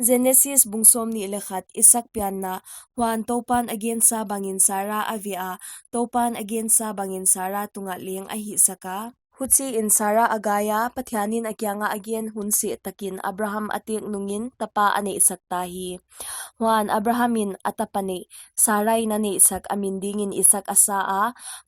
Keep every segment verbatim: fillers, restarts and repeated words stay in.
Genesis bung sawmnih leh khat. Isak pianna. Huan Toupan a gensa bangin Sara a veh a, Toupan a gensa bangin Sara tungah leng a hihsak a. Huchiin Sara a gai a, Pathianin a kiangah a gen hun seh takin Abraham a tek nungin tapa a neihsak ta hi. Huan Abrahamin a tapa neih, Sarain a neihsak a min dingin Isak a sa a.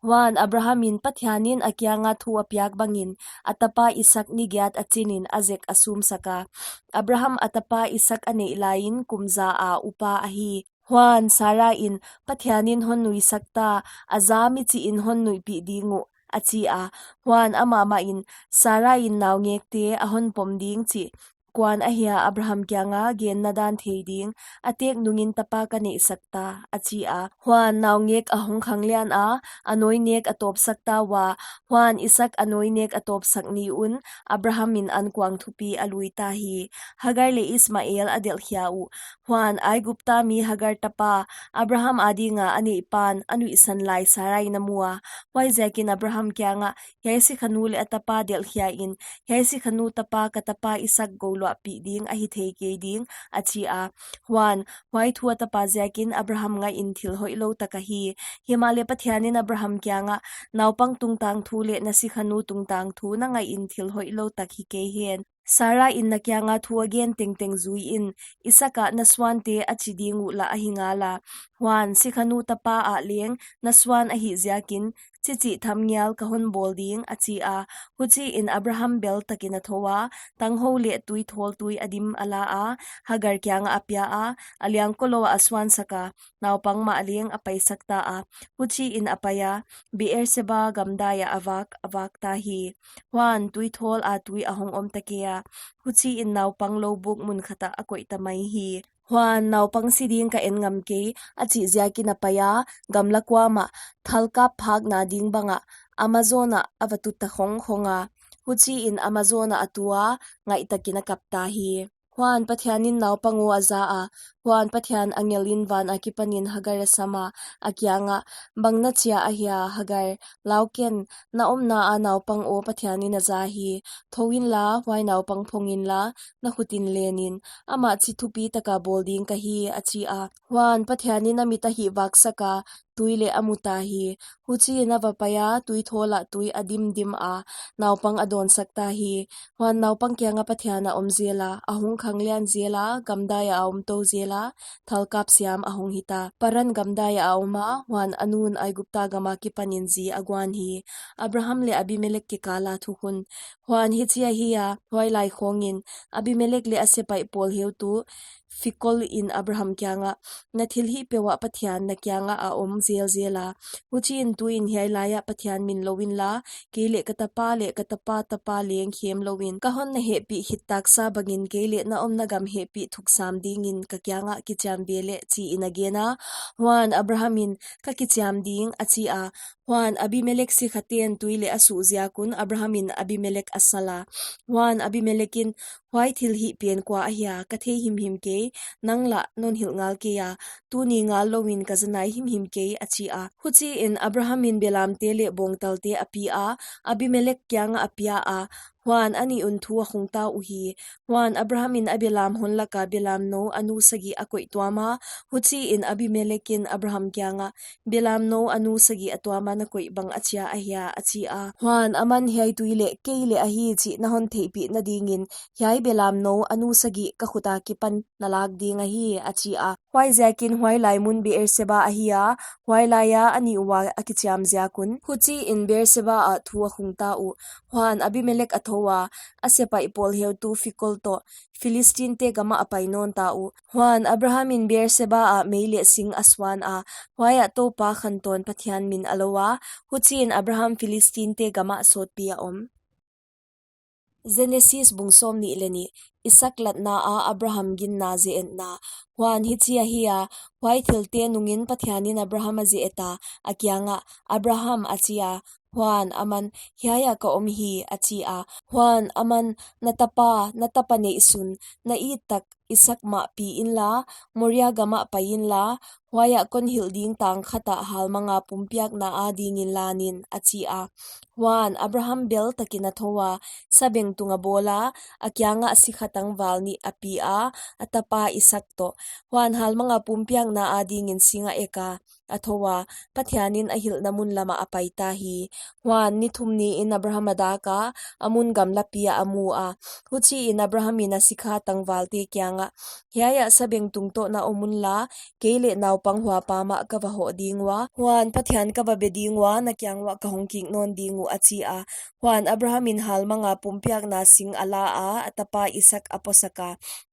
Huan Abrahamin Pathianin a kiangah thu a piak bangin a tapa Isak ni giat a chinin a zek a sumsak a. Abraham a tapa Isak a neih laiin kum za a upa ahi. Huan Sarain, Pathianin hon nuihsak ta, a za mi chihin hon nuihpih ding uh, a chi a. Huan amah mahin, Sarain naungekte a hon pom ding chih kuan ahia Abraham kianga genna dan thei ding, a tek nungin tapa ka neihsak ta, a chi a. Huan naungek a hong khanglian a, a nawi nek a tawpsak ta ua. Huan Isak a nawi nek a tawpsak ni un, Abrahamin ankuang thupi a lui ta hi. Hagar leh Ismael a delhkhia uh. Huan Aigupta mi Hagar tapa, Abraham adinga a neihpan a nuihsan lai Sarain a mu a. Huaiziakin Abraham kiangah, Hiai sikhanu leh a tapa delhkhia in, hiai sikhanu tapa ka tapa Isak gouluahpih ding ahi thei kei ding, a chi a. Huan, huai thu a tapa ziakin Abraham ngaihin thil hoihlou tak ahi. Himahleh Pathianin Abraham kiangah, Naupang tungtang thu leh na sikhanu tungtang thu na ngaihin thil hoihlou tak hi kei hen. Sarain na kianga thu a gen tengteng zuiin, Isak ah na suante a chi ding uh lah ahi ngala. Huan, sikhanu tapa ah leng na suan ahih ziakin, chichih tham ngial ka hon bawl ding, a chi a. Huchiin Abraham bel takin a thou a, tanghou leh tuithawl tui a dim a la a, Hagar kiangah a pia a, a liangkolou ah a suansak a, naupang mah leng a paisak ta a. Huchiin a pai a, Beerseba gamdai ah a vak, a vak ta hi. Huan, tuithawl a tui a hong om ta kei a. Huchiin naupang loubuk mun khat ah a koih ta mai hi. Huan, naupang si ding ka en ngam kei, a chih ziakin a pai a, gamla kuamah, thalkap phakna ding bangah, Amazon ah a va tut ta khongkhong a. Huchiin Amazon ah a tu a, ngaihtakin a kap ta hi. Huan Pathianin naupang aw a za a. Huan Pathian angelin van akipanin Hagar a sam a, a kiangah, Bang na chia ahia, Hagar, lau ken, na omna a naupang aw Pathianin a za hi. Thou inla, huai naupang phong inla, na khutin lenin, amah chi thupi taka bawl ding ka hi, a chi a. Huan Pathianin a mit a hihvaksak a, tui leh a mu ta hi. Huchiin a va pai a, tuithawl ah tui a dimdim a, naupang a dawnsak ta hi. Huan naupang kianga Pathian a om zel a, a hong khanglian zel a, gamdai ah a om tou zel a, thalkap siam a hong hita. Paran gamdai ah a om a, huan a nun Aigupta gam akipanin zi a guan hi. Abraham leh Abimelek kikala thukhun. Huan hichi ahi a, huailai khawngin, Abimelek leh a sepaih pawl heutu, Fikol in Abraham kiangah, Na thilhih peuh ah Pathian na kiangah a om zelzel a. Huchiin tuin hiai laiah Pathian min lou inla, kei leh ka tapa leh ka tapa tapa leng khem louin, ka hon na hehpih khit taksa bangin kei leh na omna gam hehpih thuksam dingin ka kiangah kichiam ve leh, chiin a gen a. Huan Abraham in, Ka kichiam ding, a chi a. Huan Abimelek sikhaten tui leh a suh ziak un Abraham in Abimelek a sal a. Huan Abimelek in, Huai thilhih pen kua ahia, ka thei himhim kei, nang lah non hilh ngal kei a, tuni ngal louin ka za nai himhim kei, a chi a. Huchiin Abraham in belamte leh bawngtalte a pi a, Abimelek kiangah a pia a, huan a nih un thu a khungta uhi. Huan Abraham in a belam hon laka belamnou a nu sagih a koih tuam a, huchiin Abimelek in Abraham kiangah, Belamnou a nu sagih a tuama na koih bang a chia ahia, a chi a. Huan aman, Hiai tui leh kei leh ahi chih na hon theihpihna dingin, hiai belamnou a nu sagih ka khut akipan na lak ding ahi, a chi a. Huaiziakin huailai mun Beerseba ahi a, huailaia a nih ua a kichiam ziak un. Huchiin Beerseba ah thu a khungta uh. Huan Abimelek a thou a, a sepaih pawl heutu Fikol toh, Philistinte gamah a pai nawn ta uh. Huan Abraham in Beerseba ah mei leh sing a suan a, huaiah Toupa khantawn Pathian min a lou a. Huchiin Abraham Philistinte gamah sawtpi a om. Genesis bung sawmnih leh nih. Isak latna a Abraham ginna ze-etna. Huan hichi ahi a, huai thilte nungin Pathianin Abraham a ze-et a, a kiangah, Abraham, a chi a. Huan aman, Hiaiah ka om hi, a chi a. Huan aman, Na tapa, na tapa neihsun, na it tak Isaak mah pi inla, Moria gamah pai inla, huaiah kon hilh ding tang khatah halmanga pumpiakna adingin lanin, a chi a. Huan Abraham bel takin a thou a, sabengtung a bawl a, a kiangah sikha tangval nih a pi a, a tapa Isaak toh. Huan halmanga pumpiakna adingin sing a ek a, a thou a, Pathianin a hilhna mun lamah a pai ta hi. Huan ni thum niin Abraham a dak a, a mun gamlapi ah a mu a. Huchiin Abrahamin a sikha tangvalte kiangah, Hiaiah sabengtung toh na om unla, kei leh naupang huapa mah ka va hoh ding ua, huan Pathian ka va be ding ua, na kiang uah ka hong kik nawn ding uh, a chi a. Huan Abrahamin halmanga pumpiakna sing a la a, a tapa Isaak a posak a,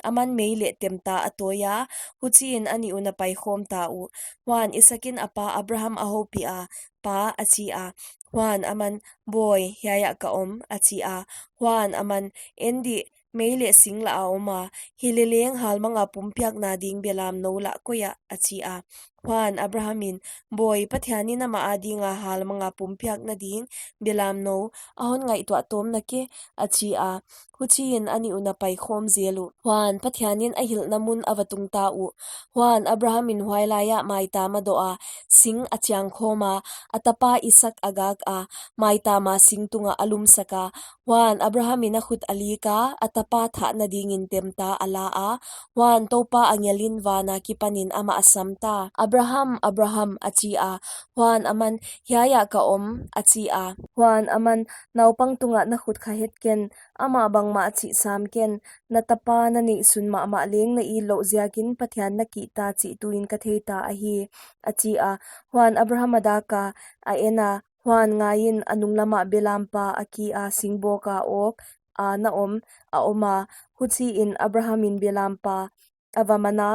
aman mei leh temta a tawi a, huchiin a nih un a pai khawm ta uh. Huan Isaakin a pa Abraham a houpih a, Pa, a chi a. Huan aman, Bawi, hiaiah ka om, a chi a. Huan aman, En dih, mei leh sing lah a om a, hileleng halmanga pumpiakna ding belamnou lah koiah, a chi a. Huan Abrahamin, Bawi, Pathianin amah adinga halmanga pumpiakna ding belamnou a hon ngaihtuah tawm na ke, a chi a. Huchiin a nih un a pai khawm zel uh. Huan Pathianin a hilhna mun a va tung ta uh. Huan Abrahamin huailaiah maitam a doh a, sing a chiang khawm a, a tapa Isaak a gak a, maitama sing tungah a lumsak a. Huan Abrahamin a khut a lik a, a tapa thahna dingin temta a la a. Huan Toupa angelin vana kipanin amah a sam ta. Abraham, Abraham, a chi a. Huan aman, Hiaiah ka om, a chi a. Huan aman, Naupang tungah na khut kha het ken, amah bangmah chih sam ken, na tapa na neihsun mahmah leng na it louh ziakin Pathian na kihta chih tuin ka thei ta ahi, a chi a. Huan Abraham a dak a, a en a, huan ngaiin a nunglamah belampa a ki a singbawk a awk a na om, a om a. Huchiin Abrahamin belampa a va man a,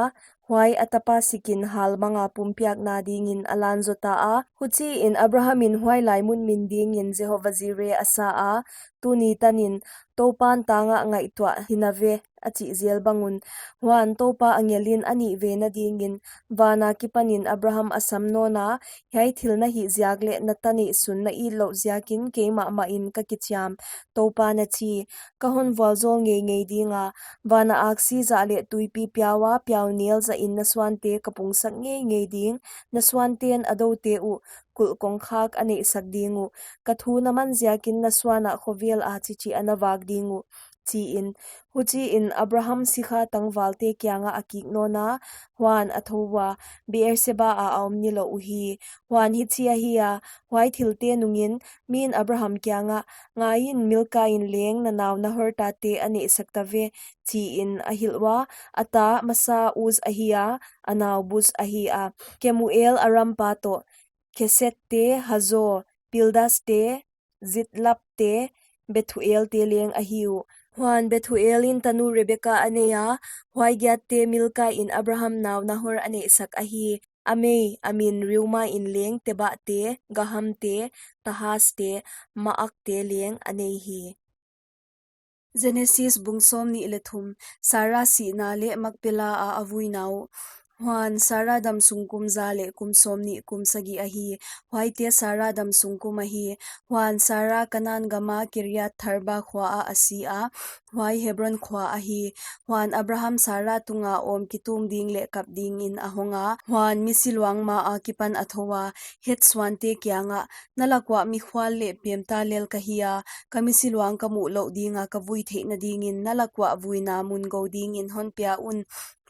huai a tapa sikin halmanga pumpiakna dingin a lan zota a. Huchiin Abrahamin huailai mun min dingin Jehovah Jireh a sa a, tuni tanin, Toupan tangah ngaihtuah hina ve, a chih zel bangun. Huan Toupa angelin a nihveina dingin vana kipanin Abraham a sam nawn a, Hiai thil na hih ziak leh na ta neihsun na it louh ziakin keimah mahin ka kichiam, Toupan a chi. Ka hon vualzawl ngeingei ding a, vana aksi zah leh tuipi piau a piau nel zahin na suante ka pungsak ngeingei ding, na suanten a doute uh kulh kongkhak a neihsak ding uh, ka thu na man ziakin na suanah khovel a chichih ana vak ding uh, chiin. Huchiin Abraham sikha tangvalte kiangah a kik nawn a, huan a thou ua, Beerseba ah a om nilouh uhi. Huan hichi ahi a, huai thilte nungin, min Abraham kiangah, Ngaiin, Milkain leng na nau Nahor tate a neihsak ta ve, chiin a hilh ua, a ta masa Uz ahi a, a nau Buz ahi a. Kemuel a rampa toh, Kesed te, Hazo, Pildas te, Jidlap te, Bethuel te leng ahi uh. Huan Bethuelin tanu Rebeka a nei a, huai giatte Milkain Abraham nau Nahor a neihsak ahi. A mei, a min Reumain leng Tebah te, Gaham te, Tahas te, Maak te leng a nei hi. Genesis bung sawmnih leh thum. Sara sihna leh Makpela ah a vuina uh. Huan Sara damsung kum za leh kum sawmnih kum sagih ahi. Huaite Sara damsung kum ahi. Huan Sara Kanan gama Kiriath-arba khua ah a si a, huai Hebron khua ahi. Huan Abraham Sara tunga awm kitum ding leh kap dingin a hong a. Huan misi luang ma akipan a thou a, Heth suante kiangah, Na lak uah mikhual leh pemta lel ka hi a, ka misi luang ka muh louh dinga ka vui theihna dingin na lak uah vuina mun gou dingin hon pia un,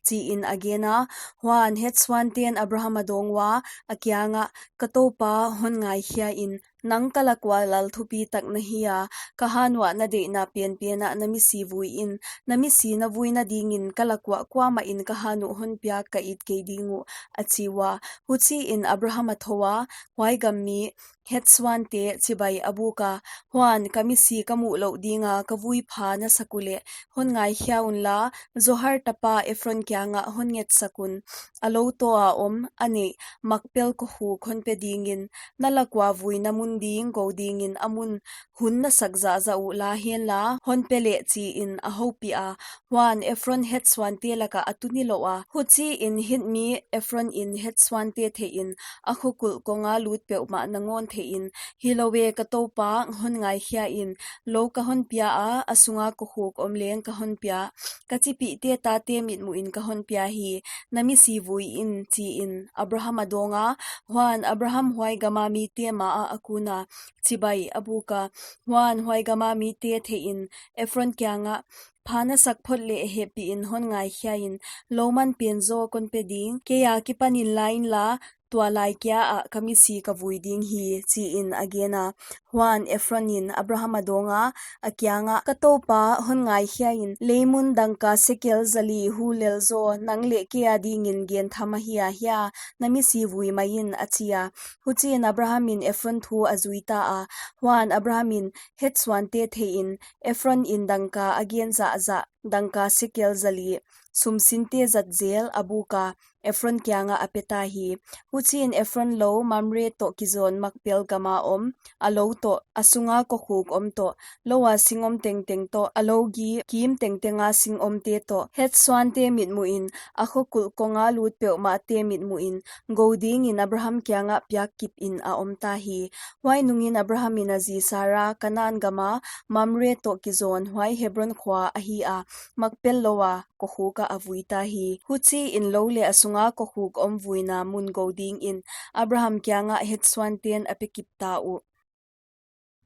chiin a gen a. Huan Heth suanten Abraham a dawng ua, a kiangah, Ka toupa, hon ngaikhia in, nang ka lak uah lal thupitak na hi a, ka han uah na deihna penpen ah na misi vui in, na misi na vuina dingin ka lak uah kuamahin ka han uh hon piak ka it kei ding uh, a chi ua. Huchiin Abraham a thou a, huai gam mi Heth suante chibai a buk a. Huan, Ka misi ka muh louh dinga ka vui pha na sak uleh, hon ngaikhia unla, Zohar tapa Ephron kiangah hon ngetsak un. A lou toa om, a neih, Makpel kokhuk hon pe dingin, na lak ua vuina mun ding gou dingin a mun hun na sak zahzah uh la hen la, hon pe leh, chiin a houpih a. Huan Ephron Het suante lakah a tunilouh a. Huchiin Hit mi Ephron in Het suante theihin, a khokulh konga lut peuhmah nangawn theihin, Hilou e, ka toupa, hon ngaikhia in, lou ka hon pia a, a sunga kokhuk om leng ka hon pia, ka chipihte tate mitmuhin ka hon pia hi, na misi vui in, chiin Abraham a dawng a. Huan Abraham huai gama mite maah a kun a, chibai a buk a. Huan huai gama mite theihin Ephron kiangah, Pha na sak phot leh hehpihin hon ngaikhia in, lou man pen zaw kon pe ding, kei akipanin la inla, tua lai kia ah ka misi ka vui ding hi, chiin a gen a. Huan Ephron in Abraham a dawng a, a kiangah, Ka toupa, hon ngaikhia in, lei mun dangka sekel zali hu lel zaw nang leh kei adingin gentham ahi a hia, na misi vui mai in, a chi a. Huchiin Abraham in Ephron thu a zui ta a. Huan Abraham in Het suante theihin, Ephron in dangka a gen zahzah, dangka sekel zali, sumsinte zat zel a buk a, Ephron kiangah a pe ta hi. Huchiin Ephron lou Mamre toh kizawn Makpel gama om, a lou toh, a sunga kokhuk om toh, loua sing om tengteng toh, a lou gi kim tengtenga sing omte toh, Het suante mitmuhin, a khokulh konga lut peuhmahte mitmuhin, gou dingin Abraham kiangah piak kipin a om ta hi. Huai nungin Abraham in a zi Sara Kanan gama Mamre toh kizawn huai Hebron khua ahi a, Makpel loua kokhuk ah a vui ta hi. Huchiin lou leh a sunga kokhuk om vuina mun gou dingin Abraham kiangah Het suanten a pe kip ta uh.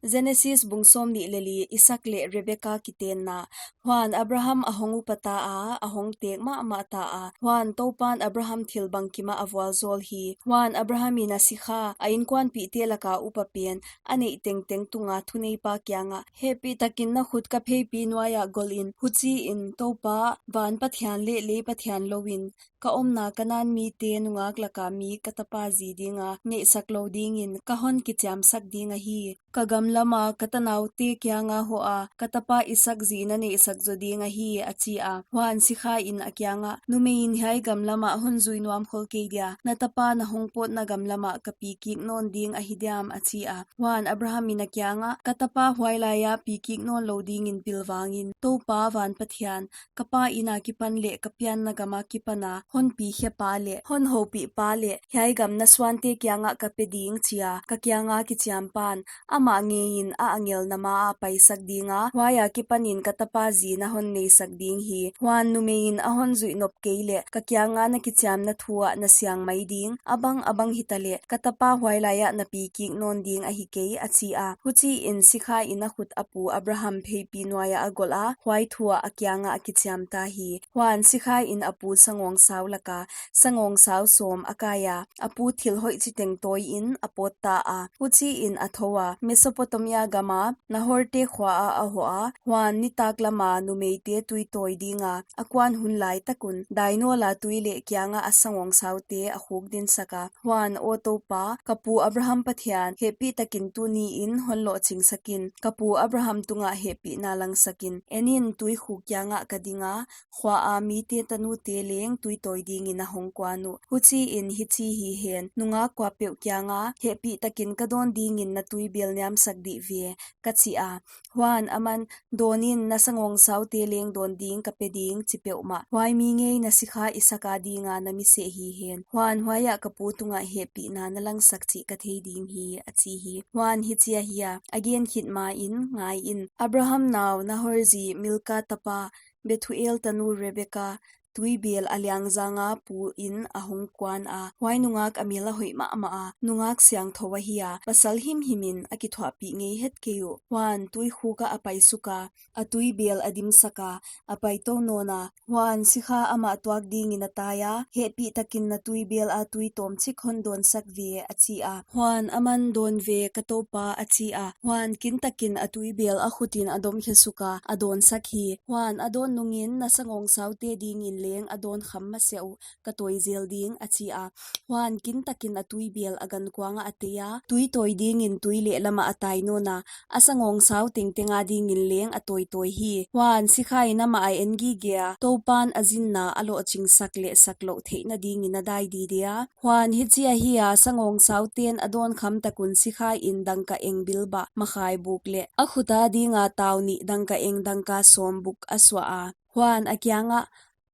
Genesis bung sawmnih leh li. Isak leh Rebeka kitenna. Huan Abraham a hong upa ta a, a hong tek mahmah ta a. Huan Toupan Abraham thil bangkimah a vualzawl hi. Huan Abraham in a sikha, a inkuanpihte laka upa pen, a neih tengteng tunga thuneipa kiangah, Hehpihtakin na khut ka pheipi nuaiah golh in, huchiin, Toupa, van Pathian leh lei Pathian louin, ka omna Kanan mite nungak laka mi ka tapa zi dinga neihsak lou dingin ka hon kichiamsak ding ahi. Ka gam lama ka tanaute kianga hoha ka tapa Isak zi na neihsak zo ding ahi, a chi a. Huan sikha in a kiangah, Numei in hiai gam lamah hon zui nuam khol kei dia, na tapa na hong pawtna gam lamah ka pi kik nawn ding ahi diam, a chi a. Huan Abraham in a kiangah, Ka tapa huai laia pi kik nawn lou dingin pilvang in, Toupa van Pathian, ka pa in akipan leh ka pianna gam akipana hon pi khe pa leh, hon houpih pa leh, hiai gam na suante kiangah ka pe ding chia ka kianga kichiam pan, amah ngeiin a angel na maa paisak dinga, huai akipanin ka tapa zi na hon neisak ding hi. Huan numei in a hon zuih nop kei leh, ka kianga na kichiamna thu ah na siang mai ding, a bangbang hita leh, ka tapa huai laiah na pi kik nawn ding ahi kei, a chi a. Huchiin sikha in a khut a pu Abraham pheipi nuaiah a golh a, huai thu ah a kiangah a kichiam ta hi. Huan sikha in a pu sangawngsau laka, sangawngsau sawm a kai a, a pu thil hoih chiteng tawiin a pawt ta a. Huchiin a thou a, Mesopotamia gama Nahorte khua ah a hoh a. Huan nitak lama numeite tui tawi dinga a kuan hun laitak un, dainawla tui leh kianga a sangawngsaute a khukdinsak a. Huan, Aw Toupa, ka pu Abraham Pathian, hehpihtakin tuniin hon lohchingsak in, ka pu Abraham tungah hehpihna langsak in. En in, tuikhuk kiangah ka ding a, khua a mite tanute leng tui tawi dingin a hong kuan uh. Huchiin hichi hi hen, nungak kuapeuh kianga, hehpihtakin ka dawn dingin na tuibel niamsak dih ve, ka chi a. Huan aman, Dawn in, na sangawngsaute leng dawn ding ka pe ding, chi peuhmah, huai mi ngei na sikha Isak adinga na mi seh hi hen. Huan huaiah ka pu tungah hehpihna na langsak chih ka thei ding hi, a chi hi. Huan hichi ahi a, a gen khit main, ngai in, Abraham nau Nahor zi Milka tapa, Bethuel tanu Rebeka, tuibel a liangzanga puin a hong kuan a. Huai nungak a mel a hoih mahmah a, nungak siangthou ahi a, pasal himhimin a kithuahpih ngei het kei uh. Huan tuikhuk ah a paisuk a, a tuibel a dimsak a, a paitou nawn a. Huan sikha amah tuak dingin a tai a, hehpihtakin na tuibel a tui tawmchik hon dawnsak ve, a chi a. Huan aman, Dawn ve, ka toupa, a chi a. Huan kintakin a tuibel a khutin a dom khe suk a, a dawnsak hi. Huan a dawn nungin, na sangawngsaute dingin leng a dawn kham masiah uh, ka tawi zel ding, a chi a. Huan kintakin a tuibel a gankuang ah a tei a, tui tawi dingin tui lehlam ah a tai nawn a, a sangawngsau tengteng a dingin leng a tawitawi hi. Huan sikha in amah a en gige a, Toupan a zinna a lohchingsak leh sak louh theihna dingin a dai dide a. Huan hichi ahi a, sangawngsauten a dawn kham tak un sikha in dangka eng bilbah makhai buk leh a khut a dinga tau nih dangka eng dangka sawm buk a suah a. Huan a kiangah,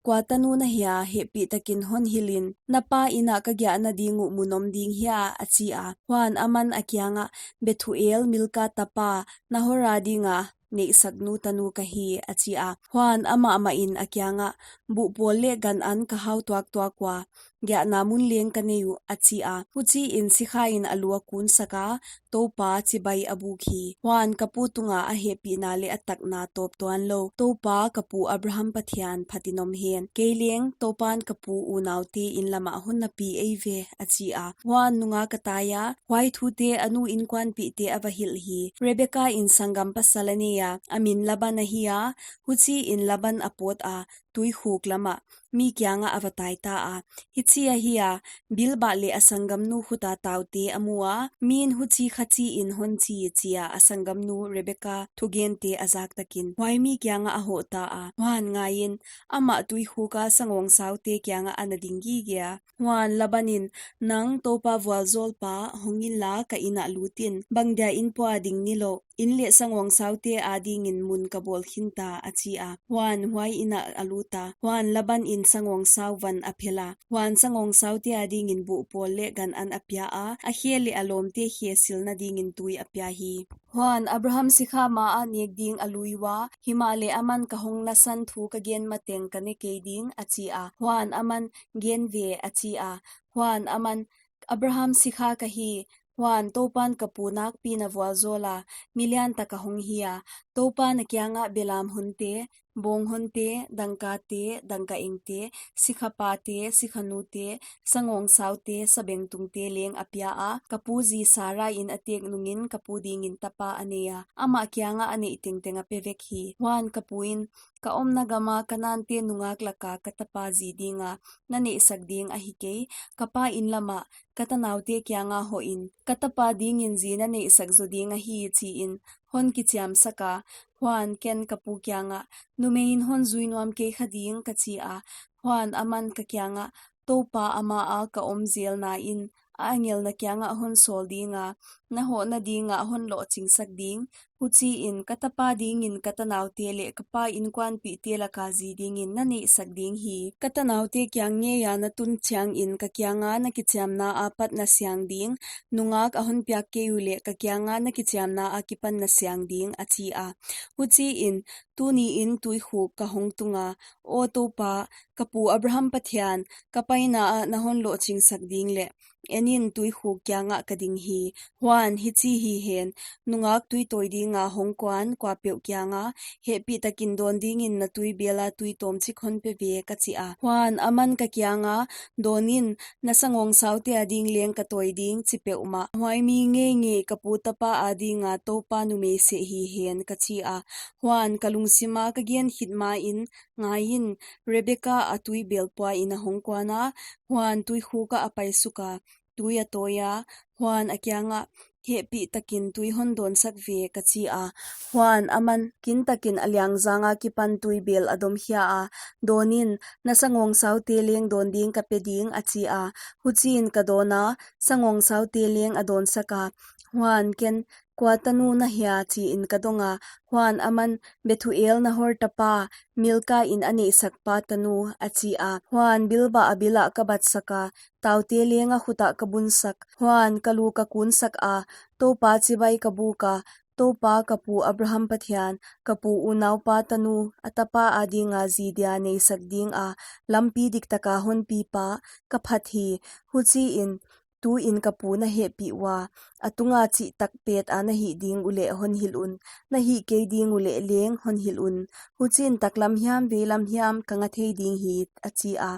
Kua tanu na hia, hehpihtakin hon hilh in, na pa inn ah ka giahna ding uh mun om ding hia? a chi a. Huan aman a kiangah, Bethuel, Milka tapa, Nahor a dinga neihsaknu tanu ka hi, a chi a. Huan amah mah in a kiangah, Buhpawl leh gan-an ka hau tuaktuak ua, giahna mun leng ka nei uh, a chi a. Huchiin sikha in a lu a kunsak a, Toupa chibai a buk hi. Huan ka pu tunga a hehpihna leh a takna tawp tuanlou, Toupa ka pu Abraham Pathian phatin om hen. Kei leng Toupan ka pu unaute inn lam ah hon na pi ei ve, a chi a. Huan nungak a tai a, huai thute a nu inkuanpihte a va hilh hi. Rebeka in sanggam pasal a nei a, a min Laban ahi a. Huchiin Laban a pawt a, tuikhuk lam ah mi kiangah a va tai ta a. Hichi ahi a, bilbah leh a sanggamnu khut a taute a mu a, min huchi kha chi in hon chi, chi a a sanggamnu Rebeka thugente a zak takin huai mi kiangah a hoh ta a. Huan ngaiin, amah tuikhuk a sangawngsaute kiangah a na ding gige a. Huan Laban in, Nang Toupa vualzawlpa, hong inla ka inn ah lut in, bangdia inn pua ding nilouh, inn leh sangawngsaute a dingin mun ka bawl khin ta, a chi a. Huan huai inn ah a lut a. Huan Laban in sangawngsau van a phel a. Huan sangawngsaute a dingin buhpawl leh gan-an a pia a, a khe leh a lawmte khe silna dingin tui a pia hi. Huan Abraham sikha ma ah nek ding a lui ua, himahleh aman, Ka hong nasan thu ka gen mateng ka ne kei ding, a chi a. Huan aman, Gen ve, a chi a. Huan aman, Abraham sikha ka hi, huan Toupan ka pu nakpi na vualzawl a, mi lian tak a hong hi a. Toupan a kiangah belam honte, bawng honte, dangkate, dangka engte, sikhapate, sikhanute, sangawngsaute, sabengtungte leng a pia a, ka pu zi Sara in a tek nungin ka pu dingin tapa a nei a, amah kiangah a neih tengteng a pe vek hi. Huan ka pu in, Ka omna gama Kanante nungak laka ka tapa zi dinga na neihsak ding ahi kei, ka pa inn lam ah ka tanaute kianga hoh in, ka tapa dingin zi na neihsak zaw ding ahi, chi in hon kichiamsak a. Huan ken ka pu kiangah, Numei in hon zui nuam kei kha ding, ka chi a. Huan aman ka kiangah, Toupa ama a ka om zelna in, a angel na kiangah hon sawl ding a, na hohna dingah hon lohchingsak ding, huchiin ka tapa dingin ka tanaute leh ka pa inkuanpihte laka zi dingin na neihsak ding hi. Ka tanaute kiang ngeia na tun chiangin ka kianga na kichiamna apat na siang ding, nungak a hon piak kei uleh ka kianga na kichiamna akipan na siang ding, a chi a. Huchiin, tuni in tuikhuk ka hong tung a, Aw Toupa, ka pu Abraham Pathian, ka paina ah na hon lohchingsak ding leh, en in tuikhuk kiangah ka ding hi. Huan hichi hi hen, nungak tui tawi dinga hong kuan kuapeuh kianga, Hehpihtakin dawn dingin na tuibel a tui tawmchik hon pe ve, ka chi a. Huan aman ka kianga, Dawn in, na sangawngsaute a ding leng ka tawi ding, chi peuhmah. Huai mi ngeingei ka pu tapa a dinga Toupa numei seh hi hen, ka chi a. Huan ka lungsima ka gen khit main, ngaiin, Rebeka a tuibel pua in a hong kuan a, huan tuikhuk ah a paisuk a, tui a tawi a. Huan a kiangah, Hehpihtakin tui hon dawnsak ve, ka chi a. Huan aman, kintakin a liangzang akipan tuibel a dom khia a, Dawn in, na sangawngsaute leng dawn ding ka pe ding, a chi a. Huchiin ka dawn a, sangawngsaute leng a dawnsak a. Huan ken, Kua tanu na hia? chi in ka dong a. Huan aman, Bethuel, Nahor tapa, Milka in a neihsak pa tanu, a chi a. Huan bilbah a bil ah ka batsak a, taute leng a khut ah ka bunsak. Huan ka lu ka kunsak a, Toupa chibai ka buk a, Toupa ka pu Abraham Pathian, ka pu unaupa tanu, a tapa a dinga zi dia neihsak dinga lampi diktaka hon pipa, ka phat hi. Huchiin, tuin ka pu na hehpih ua, a tunga chihtak pet a na hih ding uleh hon hilh un, na hih kei ding uleh leng hon hilh un. Huchiin taklam hiam veilam hiam ka nga thei ding hi, a chi a.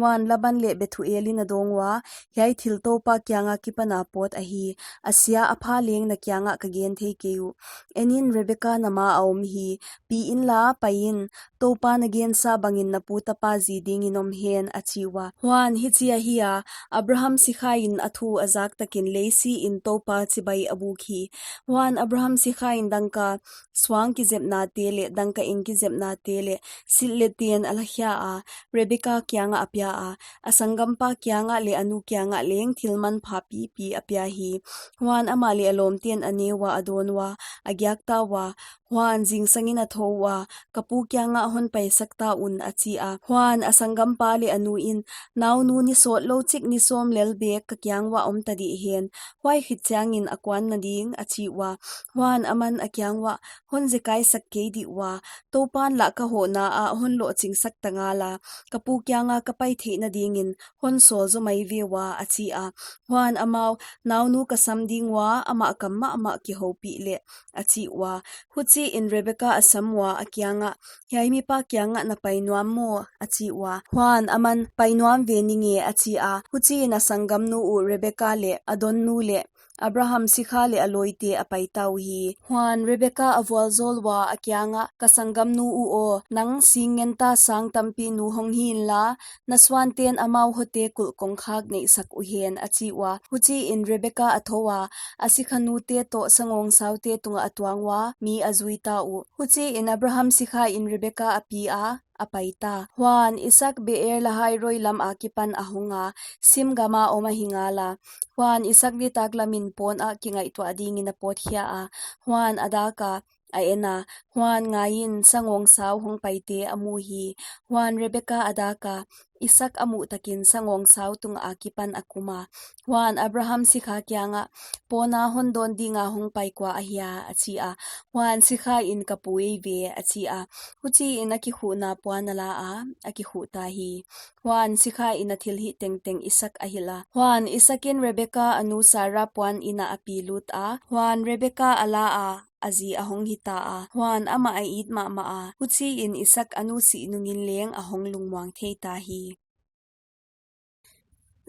Huan Laban leh Bethuelin a dawng ua, Hiai thil Toupa kianga kipana pawt ahi, a sia a pha leng na kiangah ka gen thei kei uh. Enin, Rebeka na ma a om hi, pi inla, pai in, Toupa na gensa bangin na pu tapa zi dingin om hen, a chi ua. Huan hichi ahi a, Abraham sikhain a thu a zak takin lei siin Toupa chibai a buk hi. Huan Abraham sikhain dangka suang kizepnate leh dangka eng kizepnate leh silh leh ten a la khia a, Rebeka kiangah a pia a, a sanggampa kiangah leh a nu kiangah leng thil manpha pipi a pia hi. Huan amah leh a lawmten a ne ua a dawn ua, a giak ta ua, huan zingsangin a thou ua, Ka pu kiangah hon paisak ta un, a chi a. Huan a sanggampa leh a nuin, Naunu ni sawtlou chik ni sawm lel bek ka kiang uah om ta dih hen, huai khit chiangin a kuanna ding, a chi ua. Huan aman a kiang uah, Hon zekaisak kei dih ua, Toupan lah ka hohna ah hon lohchingsak ta ngala, ka pu kianga ka pai theihna dingin hon sawl zaw mai ve ua, a chi a. Huan amau, Naunu ka sam ding ua, amah kam mahmah kihoupih leh, a chi ua. Huchiin Rebeka a sam ua, a kiangah, Hiai mipa kiangah na pai nuam maw? a chi ua. Huan aman, Pai nuam ve ning e, a chi a. Huchiin a sanggamnu uh Rebeka leh a donnu leh Abraham sikha leh a lawite a pai ta uhi. Huan Rebeka a vualzawl ua, a kiangah, Ka sanggamnu uh aw, nang sing ngenta sang tampi nu hong hi inla, na suanten amau hote kulh kongkhak neihsak uhen, a chi ua. Huchiin Rebeka a thou ua, a sikhanute toh sangawngsaute tungah a tuang ua, mi a zui ta uh. Huchiin Abraham sikhain Rebeka a pi a, a pai ta. Huan Isak Beer-lahai-roi lam akipan a hong a, Sim gama om ahi ngala. Huan Isak nitaklamin pawn ah kingaihtuah dingin a pawtkhia a. Huan a dak a, a en a, huan ngaiin, sangawngsau hong paite a mu hi. Huan Rebeka a dak a, Isak a muh takin sangawngsau tung akipan a kum a. Huan Abraham sikha kiangah, Pawna hon dawn dinga hong pai kua ahia? a chi a. Huan sikhain, Ka pu ei ve, a chi a. Huchiin a kikhuhna puan a la a, a kikhuh ta hi. Huan sikhain a thilhih tengteng Isak a hilh a. Huan Isakin Rebeka a nu Sara puan inn ah a pi lut a. Huan Rebeka a la a, a zi a hong hita a. Huan amah a it mahmah a. Huchiin Isak a nu sih nungin leng a hong lungmuang thei ta hi.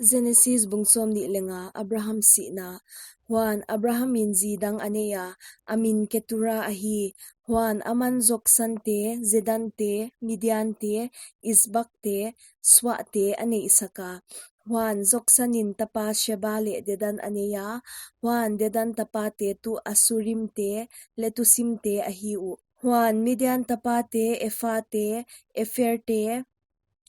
Genesis bung sawmnih leh nga. Abraham sihna. Huan Abrahamin zi dang a nei a, a min Ketura ahi. Huan aman Joksante, Zedante, Midiante, Isbakte, Suahte a neihsak a. Huan Joksanin tapa Sheba leh Dedan a nei a. Huan Dedan tapate tuh Assurimte, Letusimte ahi uh. Huan Midian tapate Efate, Eferte,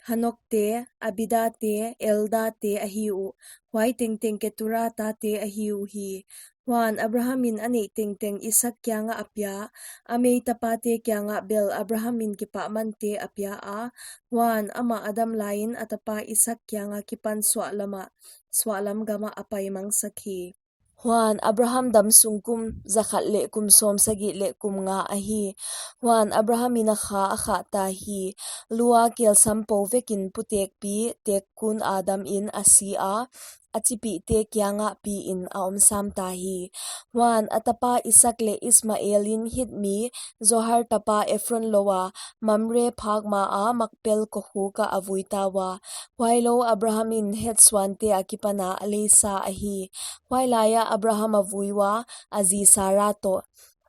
Hanokte, Abidate, Eldate ahi uh. Huai tengteng Ketura tate ahi uhi. Huan Abrahamin a neih tengteng Isak kiangah a pia, a mei tapate kiangah bel Abrahamin kipahmante a pia a. Huan amah a dam laiin a tapa Isak kianga kipan suahlam ah, suahlam gamah a pai mangsak hi. Huan Abraham damsung kum zakhat leh kum sawmsagih leh kum nga ahi. Huan Abrahamin a kha a khah ta hi. Lua kelsam pou vekin putekpi, tekkun a damin a si a, a chipihte kiangah piin a om sam ta hi. Huan a tapa Isak leh Ismaelin Hit mi Zohar tapa Efron lou a, Mamre phak ma a Makpel kokhuk ah a vui ta ua. Huailou Abrahamin Heth suante akipana a leisa ahi. Huailaiah Abraham a vui ua, a zi Sara toh.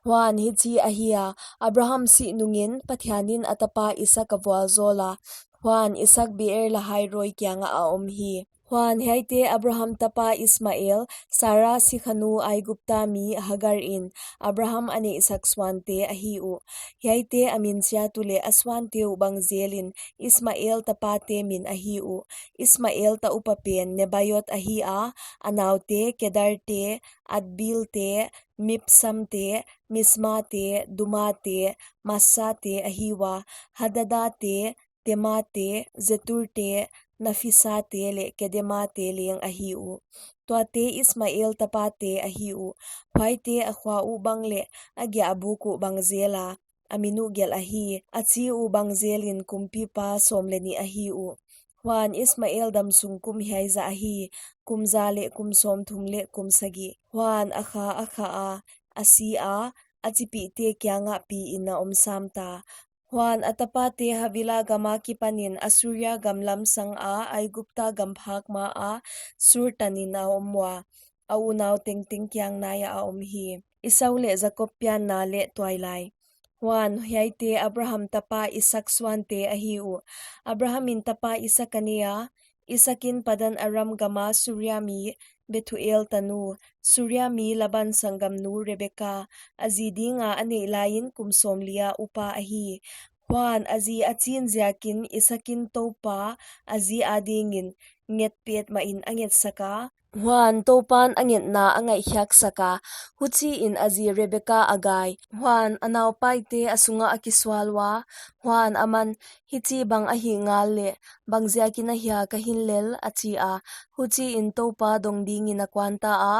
Huan hichi ahi a, Abraham sih nungin Pathianin a tapa Isak a vualzawl a. Huan Isak Beer-lahai-roi kiangah a om hi. Huan hiaite Abraham tapa Ismael, Sara sikhanu Aigupta mi Hagarin Abraham a neihsak suante ahi uh. Hiaite a min chiat uleh a suante uh bang zelin Ismael tapate min ahi uh. Ismael ta upa pen Nebaiot ahi a, a naute Kedarte, Adbeelte, Mibsamte, Mismate, Dumate, Massate ahi ua, Hadadate, Temate, Jeturte, Naphisate leh Kedemate leng ahi uh. Tuate Ismael tapate ahi uh. Huaite a khua uh bang leh a giahbuk uh bang zela, a min uh gelh ahi, a chi uh bang zelin kumpipa sawm leh nih ahi uh. Huan, Ismael damsung kum hiai zah ahi, kum za leh kum sawmthum leh kum sagih. Huan, a kha a kha a, a si a, a chipihte kiangah piin a om samta. Huan, a tapate Havila gam akipanin Assuria gam lam sanga Aigupta gam phak maa Shur tanin a om ua, a unau tengteng kiang naia a om hi. Esau leh Jakob pianna leh tuailai. Huan, hiaite Abraham tapa Isaak suante ahi uh. Abrahamin tapa Isaak a nei a, Isaakin Padan Aram gama Suria mi Bethuel tanu, Suria mi Laban sanggamnu Rebeka, a zi dinga a neih laiin kum sawmli a upa ahi. Huan, a zi a chin ziakin Isaakin Toupa a zi adingin nget petmahin a ngetsaka. Huan, Toupan a ngetna a ngaihkhiaksaka, huchiin a zi Rebeka a gai. Huan, a naupaite a sungah a kisual ua. Huan, aman, hichibang ahih ngal leh, bangziakin ahia ka hin lel, a chi a. Huchiin Toupa dong dingin a kuanta a.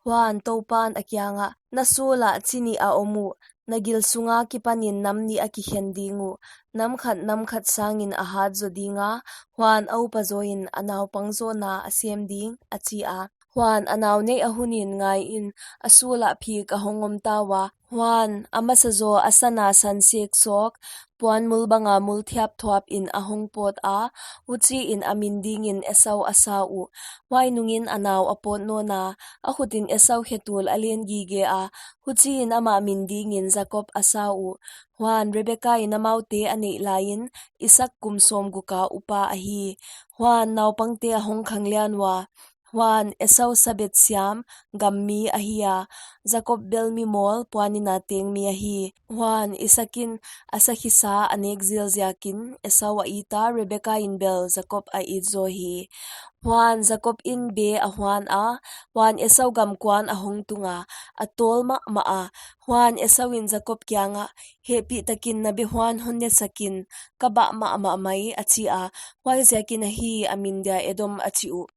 Huan, Toupan a kiangah, na sulah chi nih a om uh, na gil sunga kipanin nam nih a kikhen ding uh, nam khat nam khat sangin a hat zaw dinga, huan a upa zawin a naupang zawna a sem ding, a chi a. Huan, a nau neih a hunin ngaiin, a sulah phik a hong omta ua. Huan, a masa zaw a sana san sek sawk, puan mul banga mul thiapthuapin a hong pawt a, huchiin a min dingin Esau a sa uh. Huai nungin a nau a pawt nawna, a khutin Esau khetul a len gige a, huchiin amah min dingin Jakob a sa uh. Huan, Rebekain amaute a neih laiin, Isaak kum sawmguka upa ahi. Huan, naupangte a hong khanglian ua. Huan, Esau sabet siam, gam mi ahi a, Jakob bel mi mawl, puanina teng mi ahi. Huan, Isaakin a sakhisa a nek zelziakin, Esau a ita, Rebekain bel Jakob a it zaw hi. Huan, Jakobin be a huan a, huan Esau gam kuan a hong tunga, a tawl mahmah a. Huan, Esauin Jakob kiangah, hehpihtakin na be huan hon nesakin, ka bah mahmah mai, a chi a. Huaiziakin ahi a min dia Edom a chi uh.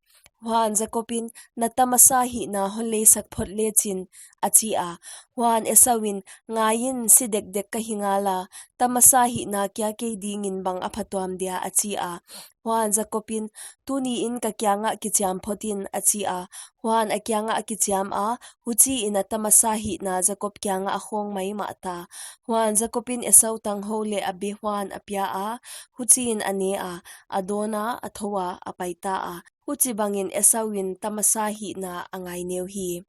Huan, Jakobin, na ta masa hihna hon leisak phot lechin, a chi a. Huan, Esauin, ngaiin, si dekdek ka hi ngala, ta masa hihna kia kei dingin bang a phatuam dia, a chi a. Huan, Jakobin, tuniin ka kiangah kichiam photin, a chi a. Huan, a kiangah a kichiam a, huchiin a ta masa hihna Jakob kiangah a khawng maimah ta. Huan, Jakobin Esau tanghou leh a be huan a pia a, huchiin a ne a, a dawn a, a thou a, a paita a. Huchibangin Esauin ta masa hihna a ngai neu hi.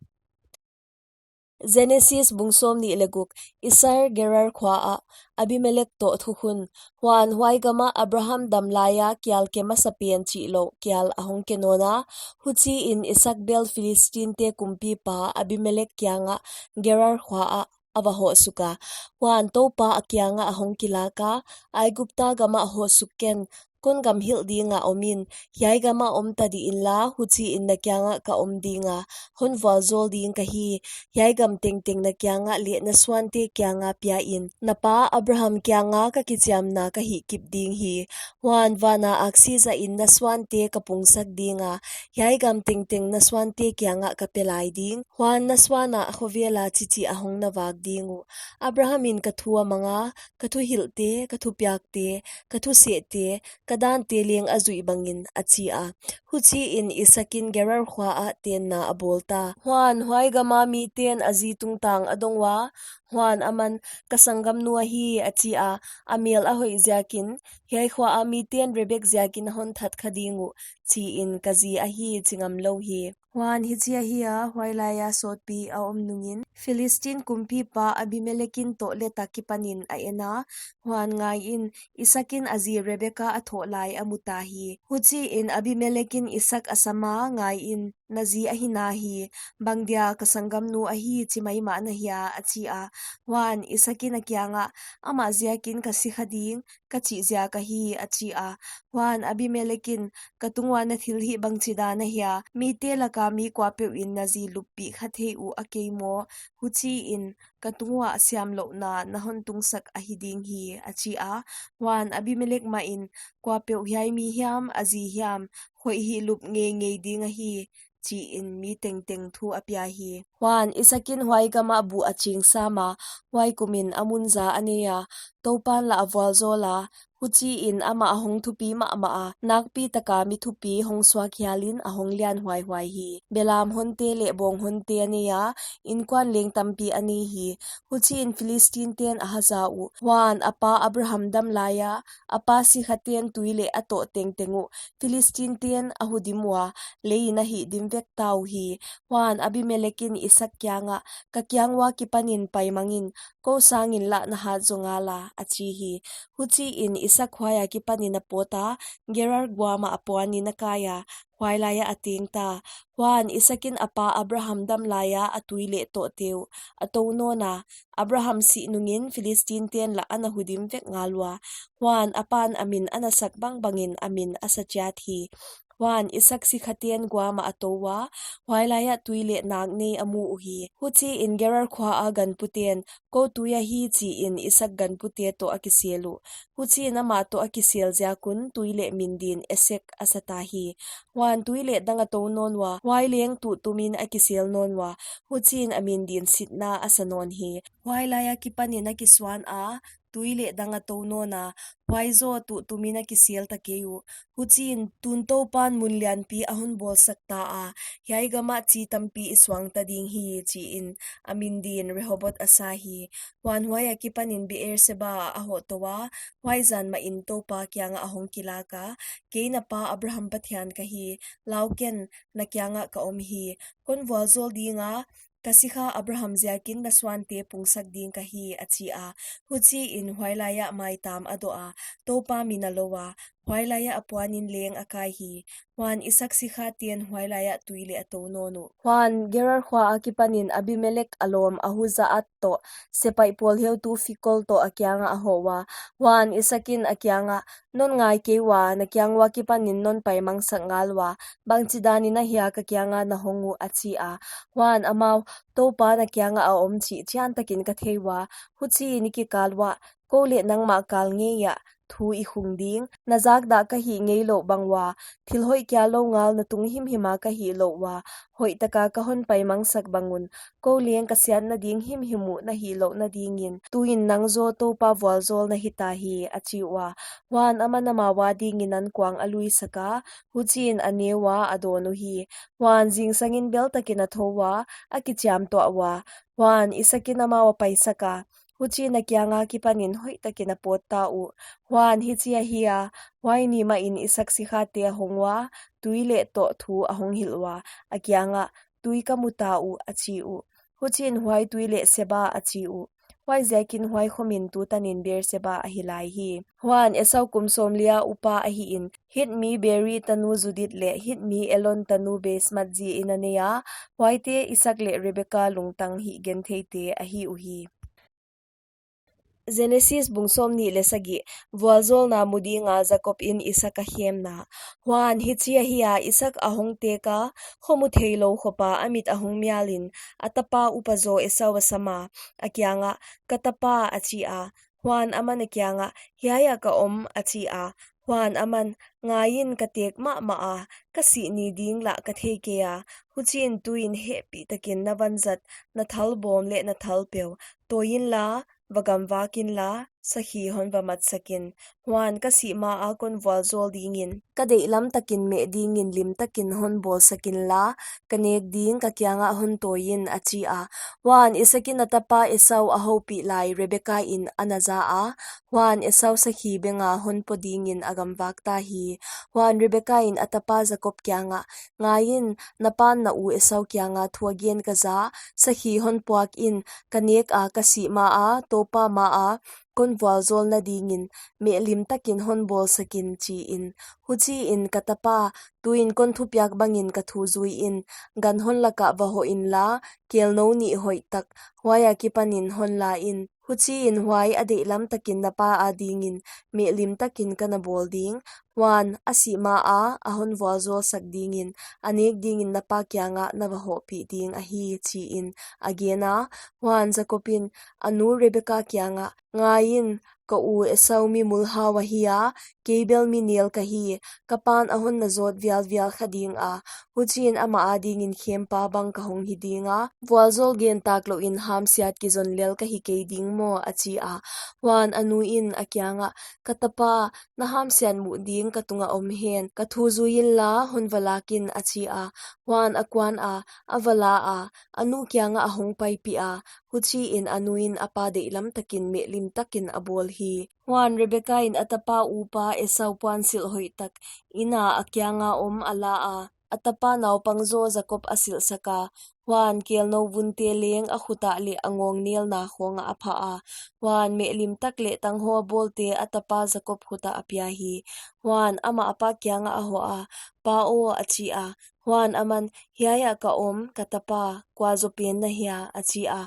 Genesis bung sawmnih leh guk. Isar Gerar khuaah Abimelek toh thukhun. Huan, huai gamah Abraham dam laia kial ke masapen chihlouh kial a hong ke nawna, huchiin Isaak bel Philistinte kumpipa Abimelek kiangah Gerar khuaah a va hoh suka. Huan, Toupa a kiangah a hong kilaka, Aigupta gamah hoh suk ken, kon gam hilh dinga omin, hiai gamah om ta dih inla, huchiin na kiangah ka om dinga, hon vualzawl ding ka hi. Hiai gam tengteng na kiangah leh na suante kianga piain, na pa Abraham kianga ka kichiamna ka hihkip ding hi. Huan, vana aksi zahin na suante ka pungsak dinga, hiai gam tengteng na suante kiangah ka pe lai ding. Huan, na suana a khovela chichi a hong na vak ding uh. Abrahamin ka thu a manga, ka thuhilhte, ka thupiakte, ka thusehte, ka dante leng a zuih bangin, a chi a. Huchiin Isaakin Gerar khuaah tenna a bawlta. Huan, huai gama miten a zi tungtang a dong ua. Huan, aman, ka sanggamnu ahi, a chi a. A mel a hoih ziakin, hiai khuaa miten Rebek ziakin a hon that kha ding uh, chiin ka zi ahi chi ngam lou hi. Huan, hichi ahi a, huai laia sawtpi a om nungin, Philistine kumpipa Abimelekin toh leta kipanin a en a. Huan, ngaiin, Isaakin a zi Rebeka a thoh lai a muta hi. Huchiin Abimelekin Isaak a sama, ngaiin, na zi ahi na hi, bangdia ka sanggamnu ahi chi maimah na hia, a chi a. Huan, Isaakin a kiangah, amah ziakin ka si kha ding, ka chih ziak ahi, a chi a. Huan, Abimelekin, ka tunguah na thilhih bangchidan ahia, mite laka mi kuapeuhin na zi luppih kha thei uh a kei maw? Huchiin, ka tunguah siamlouhna na hon tungsak ahi ding hi, a chi a. Huan, Abimelek mahin, kuapeuh hiai mi hiam, a zi hiam, hoih hihlup ngeingei ding ahi, chiin mi tengteng thu a pia hi. Huan, Isaakin huai gamah buh a ching sam a, huai kumin a mun za a nei a, Toupan lah a vualzawl a, Huchiin amah a hong thupi mahmah a, nakpi taka mi thupi hong suak hialin a hong lian huaihuai hi. Belam honte leh bawng honte a nei a, inkuan leng tampi a nei hi. Huchiin Philistinten a haza uh. Huan a pa Abraham dam laia, a pa sikhaten tui leh a toh tengteng uh Philistinten a hudim ua, leiin a hihdim vekta uhi. Huan Abimelek in Isaak kiangah, ka kiang ua kipanin paimangin, kou sangin lah na hat zo ngala, a chi hi. Huchiin Isaak huaia kipanin a pawta, Gerar guamah a puanin a kaia, huailaia a tengta. Huan Isaak in a pa Abraham dam laia a tui leh tohte uh a tou nawna, Abraham sih nungin Philistinten lah ana hudim vek ngal ua. Huan a pan a min ana sak bangbangin a min a sa chiat hi. Huan Isaak sikhaten guamah a tou ua, huailaiah tui leh nak nei a mu uhi. Huchiin Gerar khua a ganputen, kou tui ahi, chiin Isaak ganpute toh a kisel uh. Huchiin amah toh a kisel ziakun tui leh min din Esek a sata hi. Huan tui leh dang a tou nawn ua, huai leng tuhtumin a kisel nawn ua, huchiin a min din Sitna a sa nawn hi. Huailaia kipanin a kisuan a, tui leh dang a tou nawna, huai zaw tuhtumin a kisel ta kei uh. Huchiin tun Toupan mun lianpi a hon bawlsak ta a, hiai gamah chi tampi i suang ta ding hi, chiin a min din Rehoboth a sa hi. Huan huaia kipanin Beer-seba ah a hoh tou a, huai zan mahin Toupa kiangah a hong kilaka, kei na pa Abraham Pathian ka hi, lau ken, na kiangah ka om hi, kon vualzawl dinga, ka sikha Abraham ziakin na suante pungsak ding ka hi, a chi a. Huchiin huailaiah maitam a doh a, Toupa min a lou a, huailaiah a puanin leng a kai hi. Huan Isaak sikhaten huailaiah tui leh a tou nawn uh. Huan Gerar khua a kipanin Abimelek a lawm Ahuzzath toh, sepaih pawl heutu Fikol toh a kiangah a hoh ua. Huan Isaak in a kiangah, non ngai kei ua, na kiang ua kipanin non paimangsak ngal ua, bangchidanin ahia ka kianga na hong uh, a chi a. Huan amau, Toupa na kiangah a om chih chiantakin ka thei ua, huchiin i kikal uah, kou leh nangmah kal ngeiah thu i khung ding, na zakdah ka hih ngeilouh bang ua, thil hoih kia lou ngal na tung himhima ka hihlouh ua, hoihtaka ka hon paimangsak bang un, kou leng ka siatna ding himhim uh na hihlouhna dingin, tuin nang zaw Toupa vualzawl na hita hi, a chi ua. Huan aman amau adingin ankuang a luisak a, huchiin a ne ua a dawn uhi. Huan zingsangin beltakin a thou ua, a kichiamtuah ua. Huan Isaak in amau a paisak a, huchiin a kianga kipanin hoihtakin a pawt ta uh. Huan hichi ahi a, huai ni mahin Isaak sikhate a hong ua, tui leh toh thu a hong hilh ua, a kiangah, tui ka mu ta uh, a chi uh. Huchiin huai tui leh Seba a chi uh. Huaiziakin huai khomin tutanin Beer-seba ahi lai hi. Huan Esau kum sawmli a upa ahihin, Hit mi Beeri tanu Judith leh Hit mi Elon tanu Basemath zi in a nei a, huaite Isaak leh Rebeka lungtang hih gentheite ahi uhi. Genesis bung sawmnih leh sagih. Vualzawlna mu dinga Jakob in Isaak a khemna. Huan hichi ahi a, Isaak a hong tek a, kho mu theilou khopa a mit a hong mialin, a tapa upa zaw Esau a sam a, a kiangah, ka tapa, a chi a. Huan aman a kiangah, hiaiah ka om, a chi a. Huan aman, ngaiin, ka tek mahmah a, ka sih ni ding lah ka thei kei a, huchiin tuin hehpihtakin na vanzat, na thal bawm leh na thal peu, tawi inla, va gamvak inla, sakhi hon va matsak in. Huan ka sih maa kon vualzawl dingin, ka deihlam takin meh dingin limtakin hon bawlsak inla, ka nek ding ka kiangah hon tawi in, a chi a. Huan Isaak in a tapa Esau a houpih lai Rebeka in a na za a. Huan Esau sakhi benga hon po dingin a gamvak ta hi. Huan Rebeka in a tapa Jakob kiangah, ngaiin, na pan na u Esau kianga thu a gen ka za, sakhi hon puak in, ka nek a, ka sih maa, Toupa maa, kon vualzawlna dingin, meh limtakin hon bawlsak in, chi in. Huchiin, ka tapa, tuin kon thupiak bangin ka thu zui in, gan hon lakah va hoh inla, kelnou nih hoihtak, huaia kipanin hon la in. Huchiin huai a deihlam takin na pa adingin, meh limtakin ka na bawl ding, huan a sih maa, a hon vualzawlsak dingin, a nek dingin na pa kiangah na va hohpih ding ahi, chi in, a gen a. Huan Jakob in, a nu Rebeka kiangah, ngaiin, Ka u Esau mi mulhau ahi a, kei bel mi nel ka hi. Ka pan a hon na zawt vialvial kha ding a, huchiin amah adingin khempa bang ka hong hi ding a, vualzawl gen tak louhin hamsiat kizon lel ka hi kei ding maw? a chi a. Huan a nu in a kiangah, Ka tapa, na hamsiat muh ding ka tungah om hen, ka thu zui inla, hon va lak in, a chi a. Huan a kuan a, a va la a, a nu kiangah a hong paipih a, huchiin a nu in a pa deihlam takin mehlim takin a bawl hi. Huan Rebeka in a tapa upa Esau puansilh hoihtak ina a kianga om a la a, a tapa naupang zaw Jakob a silhsak a. Huan kelnou vunte leng a khut ah leh a ngawngnelna khawngah a phah a. Huan mehlim tak leh tanghaw bawlte a tapa Jakob khut ah a pia hi. Huan amah a pa kiangah a hoh a, Pa aw, a chi a. Huan aman, Hiai ah ka om, ka tapa, kua zaw pen na hia? a chi a.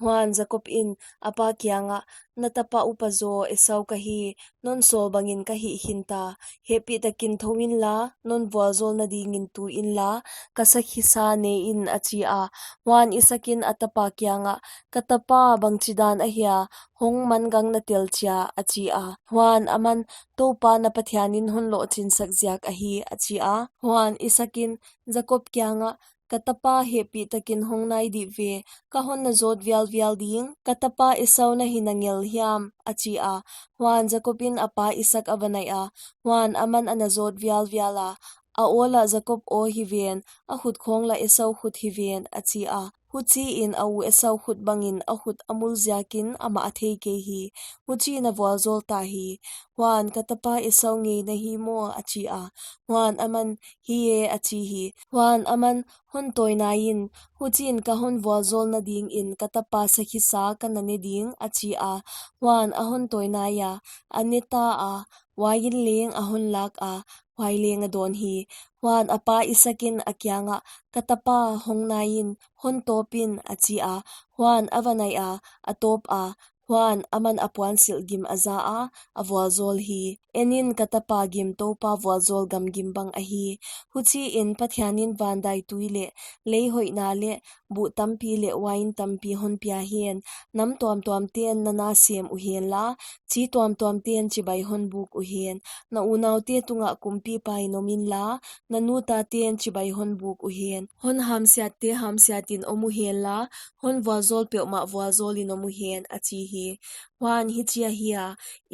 Huan Jakob in a pa kiangah, Na tapa upa zaw Esau ka hi, non sawl bangin ka hih khin ta. Hehpihtakin thou inla, non vualzawlna dingin tu inla, ka sakhisa ne in, a chi a. Huan Isaak in a tapa kiangah, Ka tapa, bangchidan ahia, hong mangang na tel chia? a chi a. Huan aman, Toupa na Pathian in hon lohchinsak ziak ahi, a chi a. Huan Isaak in Jakob kiangah, Ka tapa, hehpihtakin hong nai dih ve, ka hon na zawt vialvial ding, ka tapa Esau na hi na ngel hiam? a chi a. Huan Jakob in a pa Isaak a va naih a, huan aman a na zawt vialvial a, a aw lah Jakob aw hi ven, a khut khawng lah Esau khut hi ven, a chi a. Huchiin a u Esau khut bangin a khut a mul ziakin amah a thei kei hi. Huchiin a vualzawl ta hi. Huan, Ka tapa Esau ngei na hi maw? a chi a. Huan aman, Hi e, a chi hi. Huan aman, Hon tawi nai in, huchiin ka hon vualzawlna dingin ka tapa sakhisa ka na ne ding, a chi a. Huan a hon tawi nai a, a ne ta a, uain leng a hon lak a, huai leng a dawn hi. Huan a pa Isaak in a kiangah, Ka tapa, hong nai in, hon tawp in, a chi a. Huan a va naih a, a tawp a. Huan aman a puansilh gim a za a, a vualzawl hi. En in, ka tapa, gim Toupa vualzawl gamgim bang ahi. Huchiin Pathian in vandaitui leh, lei hoihna leh, buh tampi leh uain tampi hon pia hen. Nam tuamtuamte'n na na sem uhen la, chi tuamtuamte'n chibai hon buk uhen. Na unaute tungah kumpipa in om inla, na nu tate'n chibai hon buk uhen. Hon hamsiatte hamsiatin om uhen la, hon vualzawl peuhmah vualzawlin om uhen, a chi hi. Huan hichi ahi a,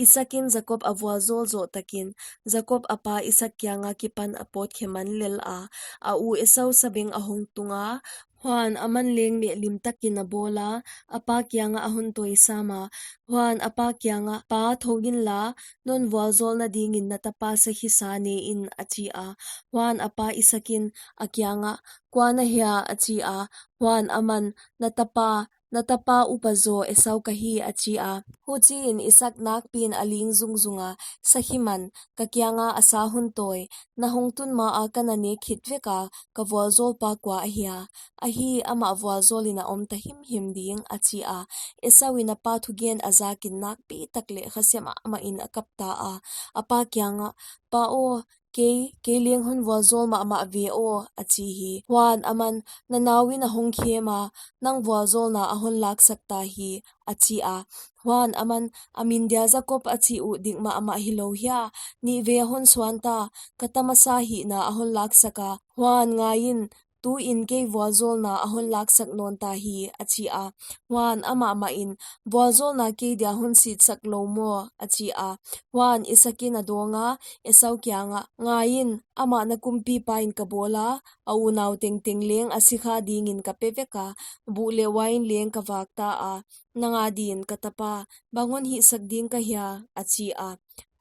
Isaak in Jakob a vualzawl zoh takin, Jakob a pa Isaak kianga kipan a pawtkhe man lel a, a u Esau sabeng a hong tung a, huan aman leng mehlim takin a bawl a, a pa kiangah a hon tawi sam a. Huan a pa kiangah, Pa, thou inla, non vualzawlna dingin na tapa sakhisa ne in, a chi a. Huan a pa Isaak in a kiangah, Kua na hia? a chi a. Huan aman, Na tapa, na tapa upa zaw Esau ka hi, a chi a. Huchiin Isaak nakpiin a ling zungzung a, Sakhi man, ka kianga a sa hon tawi, na hong tun maa ka na ne khit vek a, ka vualzawlpa kua ahia? Ahi, amah vualzawlin a om ta himhim ding, a chi a. Esau in a pa thugen a zakin nakpi tak leh khasia mahmahin a kap ta a. A pa kiangah, Pa aw, kei, kei leng hon vualzawl mahmah ve aw, a chi hi. Huan aman, Na nau in a hong khem a, nang vualzawlna a hon laksak ta hi, a chi a. Huan aman, A min dia Jakob a chih uh dik mahmah hilou hia? Nihvei a hon suan ta, ka ta masa hihna a hon laksak a. Huan ngai in, tuin kei vualzawlna a hon laksak nawn ta hi, a chi a. Huan amah mahin, Vualzawlna kei dia hon sitsak lou maw? a chi a. Huan Isaak in a dawng a, Esau kiangah, Ngai in, amah na kumpipa in ka bawl a, a unau tengteng leng a sikha dingin ka pe vek a, buh leh uain leng ka vak ta a, nang adin, ka tapa, bang hon hihsak ding ka hia? a chi a.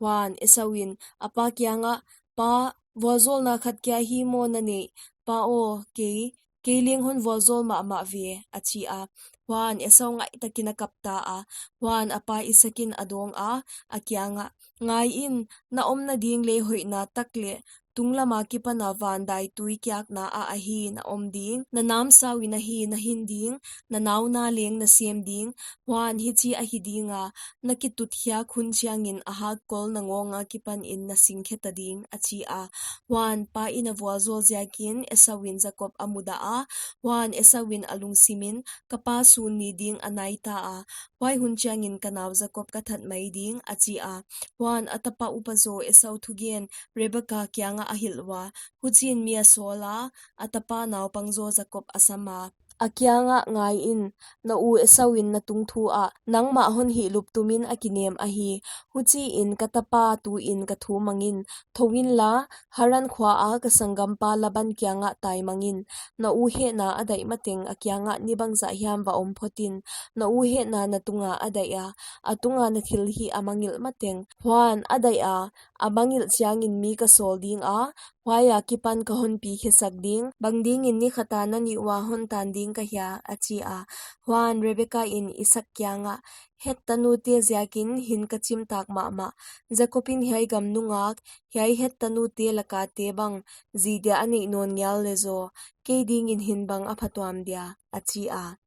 Huan Esau in a pa kiangah, Pa, vualzawlna khat kia hi maw na neih? Pa aw, kei, kei leng hon vualzawl mahmah ve, a chi a. Huan Esau ngaihtakin a kap ta a. Huan a pa Isaak in a dawng a, a kiangah, Ngai in, na omna ding lei hoihna tak leh, Tunglam akipana van daitui kiakna ah ahi na om ding: na namsau in ahi na hin ding, na nauna leng na sem ding. Huan, hichi ahi dinga, na kitutkhiak hun chiangin a hakkol na ngawng akipanin na singkheta ding, achia. Huan, pa in a vualjawl jiakin Esau in Jakob a mudaha; huan, Esau in a lungsimin, ka pa sun ni ding a naitaa; huai hun chiangin ka nau Jakob ka that mai ding, achia. Huan, a tapa upa jaw Esau thugen Rebeka kiangah a hilh ua; huchiin mi a sawla, a tapa naupang jaw Jakob a sama, a kiangah, Ngaiin, na u Esau in na tungthu ah, nangmah honhihlup tumin a kinem ahi: huchiin, ka tapa, tuin ka thu mangin, thou inla, Haran khua a ka sanggampa Laban kiangah tai mangin; na u hehna a daih mateng a kiangah ni bangzah hiam va om photin; na u hehna na tunga a daiha, a tunga na thilhih a mangilh mateng. Huan, a daiha, a mangilh chiangin mi ka sawl dinga, huai akipan ka honpi khe sak ding: bang dingin ni khata na nih ua hon tan ding ka hia? achia. Huan, Rebeka in Isaak kiangah, Het tanute jiakin hin ka chimtak mahmah: Jakob in hiai gam nungak, hiai Het tanute lakate bang, ji dia a neih nawn ngial lejaw, kei dingin hin bang a phatuam dia? achia.